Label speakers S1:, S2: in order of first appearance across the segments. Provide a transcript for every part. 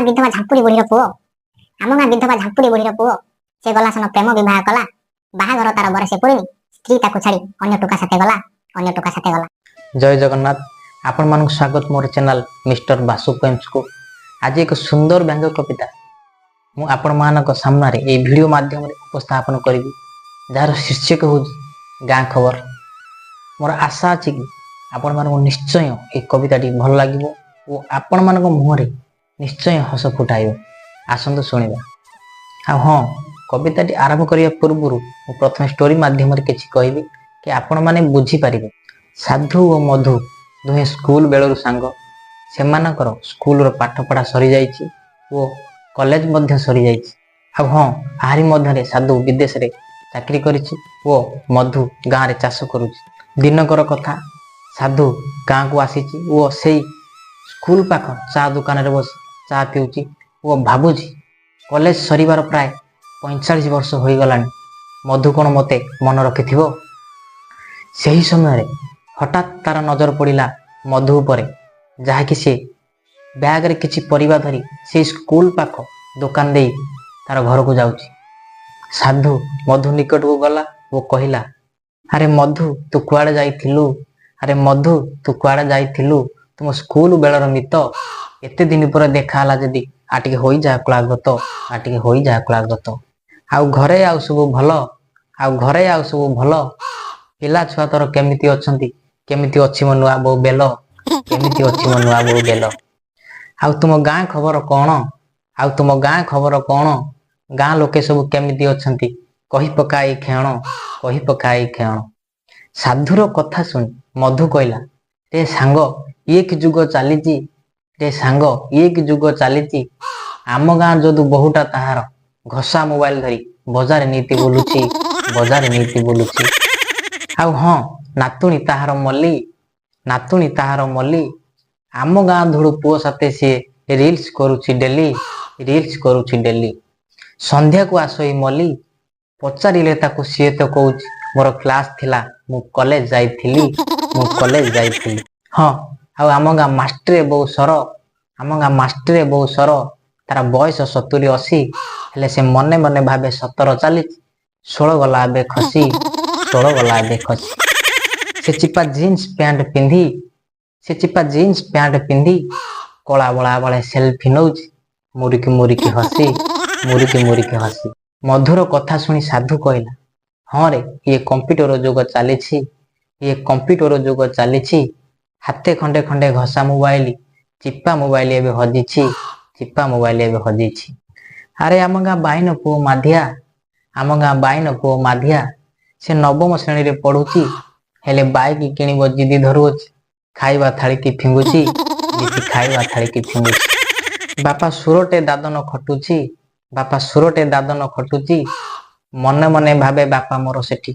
S1: ବିଧବା ଝାମ୍ପୁରୀ ବୁଢ଼ୀର ପୁଅ, ଆମ ଗାଁ ବିଧବା ଝାମ୍ପୁରୀ ବୁଢ଼ୀର ପୁଅ, ସେ ଗଲା ସନ ପ୍ରେମ ବିବାହ କଲା। ବାହାଘର ତାର ବରସେ ପୁରିନି, ସ୍ତ୍ରୀ ତାକୁ ଛାଡ଼ି ଅନ୍ୟ ଟୋକା ସାଥେ ଗଲା, ଅନ୍ୟ ଟୋକା ସାଥେ ଗଲା।
S2: ଜୟ ଜଗନ୍ନାଥ। ଆପଣମାନଙ୍କୁ ସ୍ୱାଗତ ମୋର ଚ୍ୟାନେଲ ମିଷ୍ଟର ବାସୁ ପୋଏମ୍ସକୁ। ଆଜି ଏକ ସୁନ୍ଦର ବ୍ୟଙ୍ଗ କବିତା ମୁଁ ଆପଣମାନଙ୍କ ସାମ୍ନାରେ ଏହି ଭିଡ଼ିଓ ମାଧ୍ୟମରେ ଉପସ୍ଥାପନ କରିବି, ଯାହାର ଶୀର୍ଷକ ହେଉଛି ଗାଁ ଖବର। ମୋର ଆଶା ଅଛି କି ଆପଣମାନଙ୍କୁ ନିଶ୍ଚୟ ଏହି କବିତାଟି ଭଲ ଲାଗିବ ଓ ଆପଣମାନଙ୍କ ମୁହଁରେ ନିଶ୍ଚୟ ହସ ଫୁଟାଇବ। ଆସନ୍ତୁ ଶୁଣିବା। ଆଉ ହଁ, କବିତାଟି ଆରମ୍ଭ କରିବା ପୂର୍ବରୁ ମୁଁ ପ୍ରଥମେ ଷ୍ଟୋରି ମାଧ୍ୟମରେ କିଛି କହିବି କି ଆପଣମାନେ ବୁଝିପାରିବେ। ସାଧୁ ଓ ମଧୁ ଦୁହେଁ ସ୍କୁଲ ବେଳରୁ ସାଙ୍ଗ। ସେମାନଙ୍କର ସ୍କୁଲର ପାଠପଢ଼ା ସରିଯାଇଛି ଓ କଲେଜ ମଧ୍ୟ ସରିଯାଇଛି। ଆଉ ହଁ, ଆହାରି ମଧ୍ୟରେ ସାଧୁ ବିଦେଶରେ ଚାକିରି କରିଛି ଓ ମଧୁ ଗାଁରେ ଚାଷ କରୁଛି। ଦିନକର କଥା, ସାଧୁ ଗାଁକୁ ଆସିଛି ଓ ସେଇ ସ୍କୁଲ ପାଖ ଚା ଦୋକାନରେ ବସି ଚା ପିଉଛି ଓ ଭାବୁଛି, କଲେଜ ସରିବାର ପ୍ରାୟ 45 ବର୍ଷ ହୋଇଗଲାଣି, ମଧୁ କ'ଣ ମୋତେ ମନେ ରଖିଥିବ? ସେହି ସମୟରେ ହଠାତ୍ ତାର ନଜର ପଡ଼ିଲା ମଧୁ ଉପରେ, ଯାହାକି ସେ ବ୍ୟାଗରେ କିଛି ପରିବା ଧରି ସେଇ ସ୍କୁଲ ପାଖ ଦୋକାନ ଦେଇ ତାର ଘରକୁ ଯାଉଛି। ସାଧୁ ମଧୁ ନିକଟକୁ ଗଲା ଓ କହିଲା, "ଆରେ ମଧୁ, ତୁ କୁଆଡ଼େ ଯାଇଥିଲୁ? ଆରେ ମଧୁ, ତୁ କୁଆଡ଼େ ଯାଇଥିଲୁ? ତୁମ ସ୍କୁଲ ବେଳର ମିତ, ଏତେ ଦିନ ପରେ ଦେଖା ହେଲା ଯଦି ଆ ଟିକେ ହୋଇଯା କୁଳାଗତ, ଆ ଟିକେ ହୋଇଯା କୁଳାଗତ। ଆଉ ଘରେ ଆଉ ସବୁ ଭଲ? ଆଉ ଘରେ ଆଉ ସବୁ ଭଲ? ପିଲା ଛୁଆ ତୋର କେମିତି ଅଛନ୍ତି? କେମିତି ଅଛି ମୋ ନୂଆ ବୋଉ ବେଲ? କେମିତି ଅଛି ମୋ ନୂଆ ବୋଉ ବେଲ? ଆଉ ତୁମ ଗାଁ ଖବର କଣ? ଆଉ ତୁମ ଗାଁ ଖବର କଣ? ଗାଁ ଲୋକେ ସବୁ କେମିତି ଅଛନ୍ତି? କହି ପକା ଏଇ କ୍ଷଣ, କହି ପକା ଏଇ କ୍ଷଣ।" ସାଧୁର କଥା ଶୁଣି ମଧୁ କହିଲା, "ରେ ସାଙ୍ଗ, ଇଏ କି ଯୁଗ ଚାଲିଛି? ରେ ସାଙ୍ଗ, ଇଏ କି ଯୁଗ ଚାଲିଛି? ଆମ ଗାଁ ଯଦୁ ବୋହୁଟା ତାହାର ଘଷା ମୋବାଇଲ ଧରି ବଜାରେ ନୀତି ବୁଲୁଛି, ବଜାରେ ନୀତି ବୁଲୁଛି। ଆଉ ହଁ, ନାତୁଣୀ ତାହାର ମଲ୍ଲି, ନାତୁଣୀ ତାହାର ମଲ୍ଲି, ଆମ ଗାଁ ଧୁଡୁ ପୁଅ ସାଥେ ସିଏ ରିଲ୍ସ କରୁଛି ଡେଲି, ରିଲ୍ସ କରୁଛି ଡେଲି। ସନ୍ଧ୍ୟାକୁ ଆସଇ ମଲ୍ଲି, ପଚାରିଲେ ତାକୁ ସିଏ ତ କହୁଛି ମୋର କ୍ଲାସ ଥିଲା, ମୁଁ କଲେଜ ଯାଇଥିଲି, ମୁଁ କଲେଜ ଯାଇଥିଲି। ହଁ, ଆଉ ଆମ ଗାଁ ମାଷ୍ଟ୍ରେ ବୋଉ ସର, ଆମ ଗାଁ ମାଷ୍ଟ୍ରେ ବୋଉ ସର, ତାର ବୟସ 70-80, ହେଲେ ସେ ମନେ ମନେ ଭାବେ 17 ଚାଲିଛି, 16 ଗଲା ଏବେ ଖସି, 16 ଗଲା ଏବେ ଖସି। ସେ ଚିପା ଜିନ୍ସ ପ୍ୟାଣ୍ଟ ପିନ୍ଧି, ସେ ଚିପା ଜିନ୍ସ ପ୍ୟାଣ୍ଟ ପିନ୍ଧି କଳା ବଳା ବଳେ ସେଲଫି ନଉଛି ମୁରୁକି ମୁରୁକି ହସି, ମୁରୁକି ମୁରୁକି ହସି।" ମଧୁର କଥା ଶୁଣି ସାଧୁ କହିଲା, "ହଁ ରେ, ଇଏ କମ୍ପ୍ୟୁଟର ଯୁଗ ଚାଲିଛି, ଇଏ କମ୍ପ୍ୟୁଟର ଯୁଗ ଚାଲିଛି। ହାତେ ଖଣ୍ଡେ ଖଣ୍ଡେ ଘଷା ମୋବାଇଲ, ଚିପା ମୋବାଇଲ ଏବେ ହଜିଛି, ଚିପା ମୋବାଇଲ ଏବେ ହଜିଛି। ଆରେ ଆମ ଗାଁ ବାଇନ ପୁଅ ମାଧିଆ, ଆମ ଗାଁ ବାଇନ ପୁଅ ମାଧିଆ, ସେ ନବମ ଶ୍ରେଣୀରେ ପଢୁଛି, ହେଲେ ବାଇକ କିଣିବ ଜିଦି ଧରୁଅଛି, ଖାଇବା ଥାଳିକି ଫିଙ୍ଗୁଛି, ନିତି ଖାଇବା ଥାଳିକି ଫିଙ୍ଗୁଛି। ବାପା ସୁରଟେ ଦାଦନ ଖଟୁଛି, ବାପା ସୁରଟେ ଦାଦନ ଖଟୁଛି, ମନେ ମନେ ଭାବେ ବାପା ମୋର ସେଠି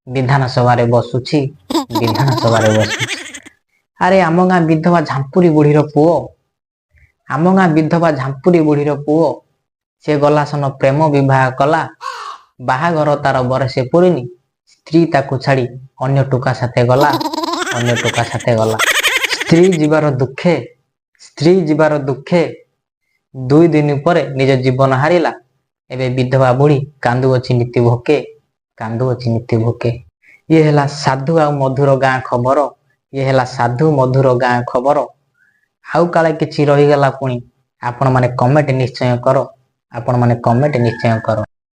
S2: ବିଧାନସଭାରେ ବସୁଛି, ବିଧାନସଭାରେ ବସୁଛି। ଆରେ ଆମ ଗାଁ ବିଧବା ଝାମ୍ପୁରୀ ବୁଢ଼ୀର ପୁଅ, ଆମ ଗାଁ ବିଧବା ଝାମ୍ପୁରୀ ବୁଢ଼ୀର ପୁଅ, ସେ ଗଲା ସନ ପ୍ରେମ ବିବାହ କଲା। ବାହାଘର ତାର ବରସେ ପୁରିନି, ସ୍ତ୍ରୀ ତାକୁ ଛାଡ଼ି ଅନ୍ୟ ଟୋକା ସାଥେ ଗଲା, ଅନ୍ୟ ଟୋକା ସାଥେ ଗଲା। ସ୍ତ୍ରୀ ଯିବାର ଦୁଃଖେ, ସ୍ତ୍ରୀ ଯିବାର ଦୁଃଖେ 2 ଦିନ ପରେ ନିଜ ଜୀବନ ହାରିଲା। ଏବେ ବିଧବା ବୁଢ଼ୀ କାନ୍ଦୁଅଛି ନୀତି ଭୋକେ, କାନ୍ଦୁଅଛି ନୀତି ଭୋକେ।" ଇଏ ହେଲା ସାଧୁ ଆଉ ମଧୁର ଗାଁ ଖବର। ଇଏ ହେଲା ସାଧୁ ମଧୁର ଗାଁ ଖବର। ଆଉ କାଳେ କିଛି ରହିଗଲା ପୁଣି ଆପଣମାନେ କମେଣ୍ଟ ନିଶ୍ଚୟ କର, ଆପଣମାନେ କମେଣ୍ଟ ନିଶ୍ଚୟ କର।